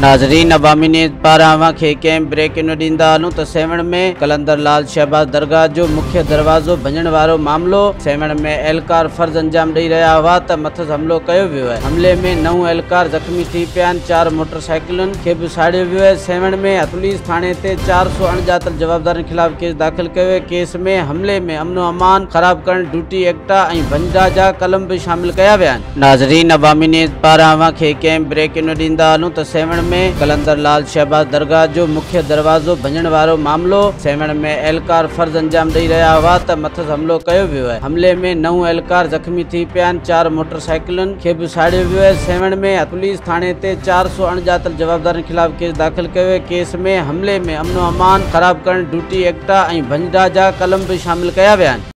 ناظرين عوامي نيوز پاران اوهان کي ڪنهن بريڪ نه ڏيندا هلون ته سيوهڻ ۾ قلندر لال شهباز درگاهه جو مکيه دروازو ڀڃڻ وارو معاملو، سيوهڻ ۾ اهلڪار فرض انجام ڏئي رهيا هئا ته مٿس حملو ڪيو ويو آهي، حملي ۾ نو اهلڪار زخمي ٿي پيا آهن، چار موٽر سائيڪلن کي به ساڙيو ويو آهي، سيوهڻ ۾ پوليس ٿاڻي تي 400 اڻڄاتل جوابدارن خلاف ڪيس داخل ڪيو ويو، ڪيس ۾ حملي ۾ امن و امان خراب ڪرڻ، ڊيوٽي ايڪٽا ۽ ڀڃڊاهه جا قلم به شامل ڪيا ويا آهن. ناظرين عوامي نيوز پاران اوهان کي ڪنهن بريڪ نه ڏيندا هلون ته سيوهڻ ۾ قلندر لال شهباز درگاهه جو مکيه دروازو ڀڃڻ وارو معاملو، سيوهڻ ۾ اهلڪار فرض انجام ڏئي رهيا هئا ته مٿس حملو ڪيو ويو آهي، حملي ۾ نو اهلڪار زخمي ٿي پيا آهن، چار موٽر سائيڪلن کي به ساڙيو ويو آهي، سيوهڻ ۾ پوليس ٿاڻي تي 400 اڻڄاتل جوابدارن خلاف ڪيس داخل ڪيو ويو، ڪيس ۾ حملي ۾ امن و امان خراب ڪرڻ، ڊيوٽي ايڪٽا ۽ ڀڃڊاهه جا قلم به شامل ڪيا ويا آهن.